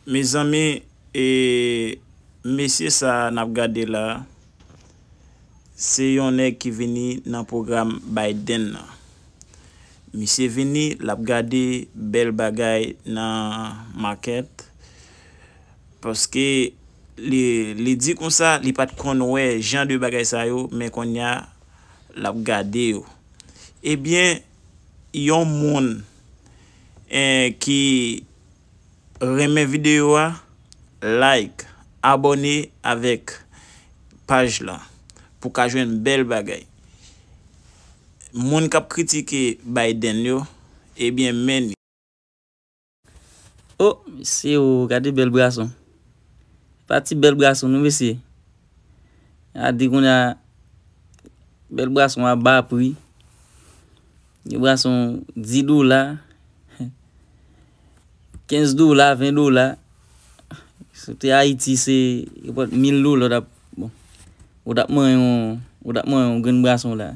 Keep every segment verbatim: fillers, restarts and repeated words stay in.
Mezanmi, e, mesye sa a n ap gade la, se yon nèg ki vini nan pwogram Biden nan. Misye vini, l ap gade bèl bagay nan makèt, paske li, li di konsa, li pa t konn wè jan de bagay sa yo, men kounye a, l ap gade yo. Ebyen, yon moun, eh, ki renmen videyo a, like, abòne avèk paj la pou ka jwenn bèl bagay. Moun k ap kritike Biden yo, ebyen, men ni. O, mesye o, gade bèl brason. Pa ti bèl brason non, mesye. A di kounye a, bèl brason a ba pri. Gen brason dis dola, kenz dola, ven dola. Si w te Ayiti, se nenpòt mil dola w t ap, bon, w t ap manyen yon, w t ap manyen yon grenn brason la.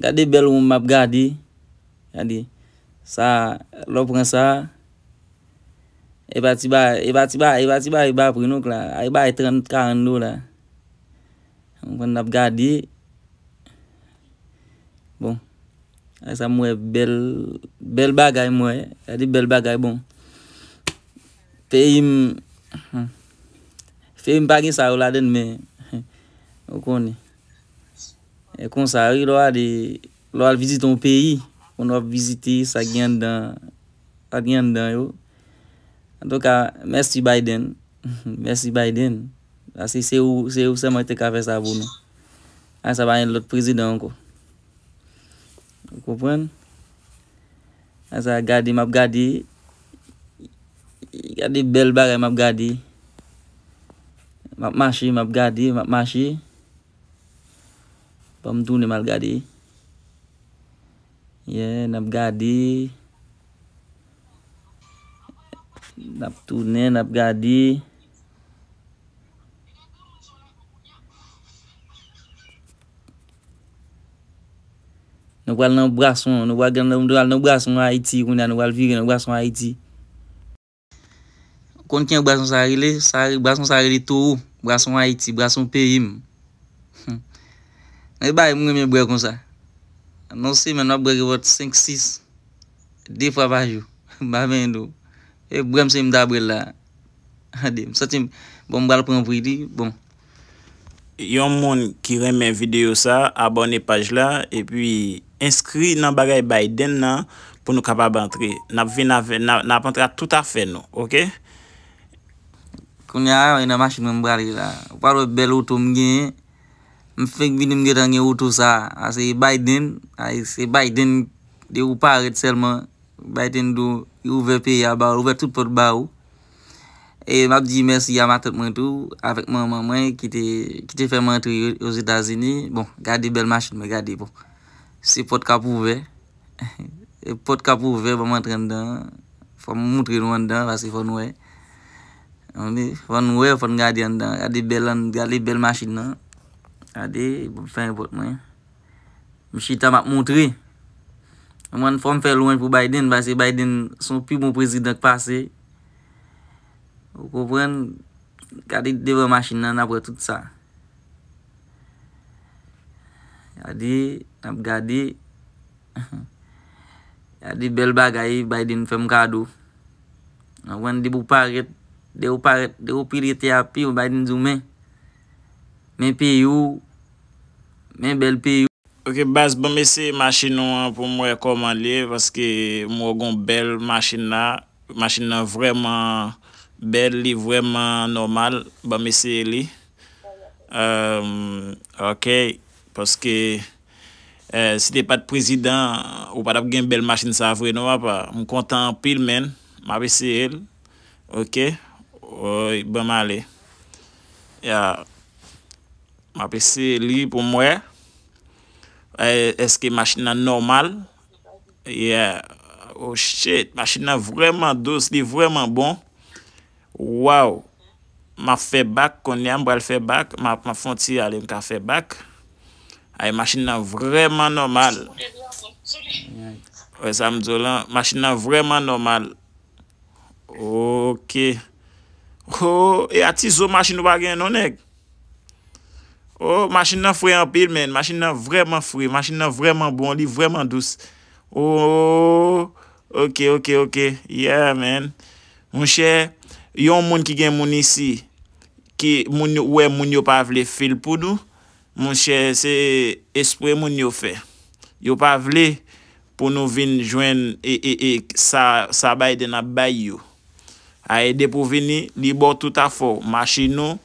Gade bèl wonm m ap gade. Gade. Sa, lè w pran sa, e pa ti ba, e pa ti ba, e pa ti ba, e ba pri non la. E ba trant, karant dola. Ou konprann, n ap gade. Bon. Ay sa m wè bèl, bèl bagay m wè. Gade bèl bagay, bon. Peyi m, peyi m pa gen sa yo ladann, men, ou konnen. E konsa, wi, lè w ale, lè w al vizite yon peyi, ou w ap vizite sa k gen anndan, sa k gen anndan yo. Antouka, mèsi Biden. Mèsi Biden. Paske se ou, se ou sèlman ki te ka fè sa pou nou. A sa pa gen lòt prezidan ankò. Ou konprann? A sa gade, m ap gade. Gade bèl bagay m ap gade. M ap mache, m ap gade, m ap mache. Ban m tounen m al gade. Yeah, n ap gade. N ap tounen, n ap gade. Nou pral nan brason, nou pral, nou pral nan brason Ayiti kounye a, nou pral vire nan brason Ayiti. Konn kijan brason sa rele? Sa, brason sa rele Towo, brason Ayiti, brason peyi m. Hmm. E bay m renmen bwè konsa. Nan semèn, m ap bwè ki vòt senk, sis, de fwa pa jou. M pa benyen dlo. E bwè m se m ta bwè l la. Tande, m santi m, bon, m pral pran pri li, bon. Yon moun ki renmen videyo sa, abòne paj la, epi enskri nan bagay Biden nan pou nou kapab antre. N ap vin avè, n a, n ap antre ak tout afè nou, oke? Kounye a, e nan machin mwen m prale la. Ou pral wè bèl oto m genyen. M fenk vini, m gentan gen oto sa. A se Biden, a se Biden, depi ou parèt sèlman, Biden di w, li ouvè peyi a ba ou, li ouvè tout pòt ba ou. E m ap di mèsi a matant mwen tou, avèk manman mwen ki te, ki te fè m antre Ozetazini. Bon, gade bèl machin mwen, gade, bon. Se pòt k ap ouvè. E pòt k ap ouvè, ban m antre anndan. Fò m moutre nou anndan, paske fò nou wè. Tande? Fò nou wè, fò n gade anndan. Gade bèl, gade bèl machin nan. Gade, ban m fèmen pòt mwen. M chita, m ap moutre. Mwen, fò m fè lwanj pou Biden, paske Biden se yon pi bon prezidan k pase. Ou konprann? Gade devan machin nan, n ap wè tout sa. Gade, n ap gade. Gade bèl bagay Biden fè m kado. Ou konprann, depi w parèt, depi w parèt, depi w pile tè a pye, Biden di w men. Men peyi w, men bèl peyi w. Ok, baz, ban m eseye machin ou an pou m wè kòman l ye, paske m wè w gen yon bèl machin la. Machin nan vrèman bèl, li vrèman nòmal. Ban m eseye li. Ehm, ok, paske, eh, si te pa t prezidan, ou pa t ap gen bèl machin sa vre non, papa. M kontan anpil, men. M ap eseye l. Ok. Woy, ban m ale. Ya. M ap eseye li pou m wè. Eh, èske machin nan nòmal? Yeah. Oh shit, machin nan vrèman dous, li vrèman bon. Waw. M ap fè bak kounye a, m pral fè bak. M ap, m ap fè yon ti ale, m ka fè bak. Ay, machin nan vrèman nòmal. Wè sa m di w lan, machin nan vrèman nòmal. Ok. Oh, e a ti zo machin ou pa gen non, nèg. Oh, machin nan fre anpil, man. Machin nan vrèman fre. Machin nan vrèman bon. Li vrèman dous. Oh, ok, ok, ok. Yeah, man. Monchè, yon moun ki gen moun isi, ki moun yo, wè moun yo pa vle fil pou nou, monchè, se espre moun yo fè. Yo pa vle pou nou vin jwenn e, e, e, sa, sa Biden ap bay yo. Aye, depi w vini, li ba w tout afè w. Machin ou,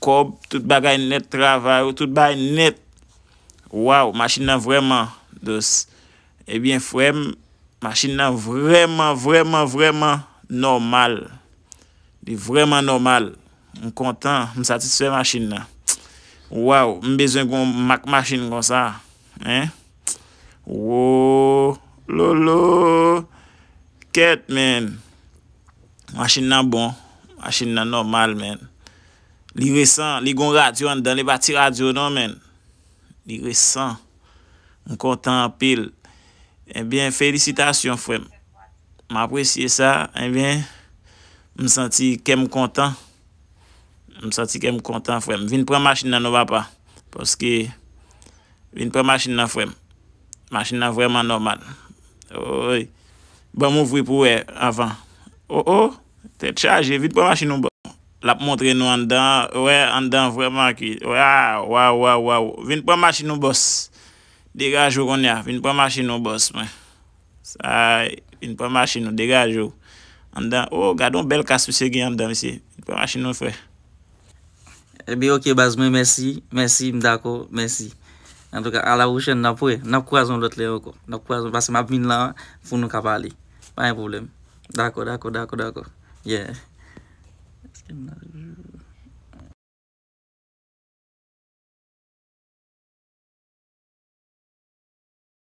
kòb, tout bagay nèt, travay ou, tout bagay nèt. Waw, machin nan vrèman dous. Ebyen, frè m, machin nan vrèman, vrèman, vrèman nòmal. Li vrèman nòmal. M kontan, m satisfè machin nan. Waw, m bezwen gon mak machin konsa. Hein? Wo, lolo. Kèt, man. Machin nan bon. Machin nan nòmal, man. Li resan, li gon radyo anndan, li pa ti radyo non, man. Li resan. M kontan anpil. Ebyen, felisitasyon, frè m. M apresye sa. Ebyen, m santi kè m kontan. M santi kè m kontan, frè m. Vin pran machin nan non, papa. Paske, vin pran machin nan, frè m. Machin nan vrèman nòmal. Oy. Ban m ouvri pou wè anvan. Oh, oh. Tèt chaje. Vin pran machin ou, bòs. L ap montre nou anndan. Wè, anndan vrèman ki. Waw, waw, waw, waw. Vin pran machin ou, bòs. Degaje w kounye a. Vin pran machin ou, bòs mwen. Sa, vin pran machin ou, degaje w. Anndan, oh, gade yon bèl kas misye gen anndan, mesye. Vin pran machin ou, frè. Ebyen, ok, baz mwen, mèsi, mèsi, m dakò, mèsi. Antouka, a la pwochèn, n ap wè, n ap kwaze yon lòt lè ankò. N ap kwaze, paske m ap vin la pou nou ka pale. Pa gen pwoblèm. Dakò, dakò, dakò, dakò. Yeah.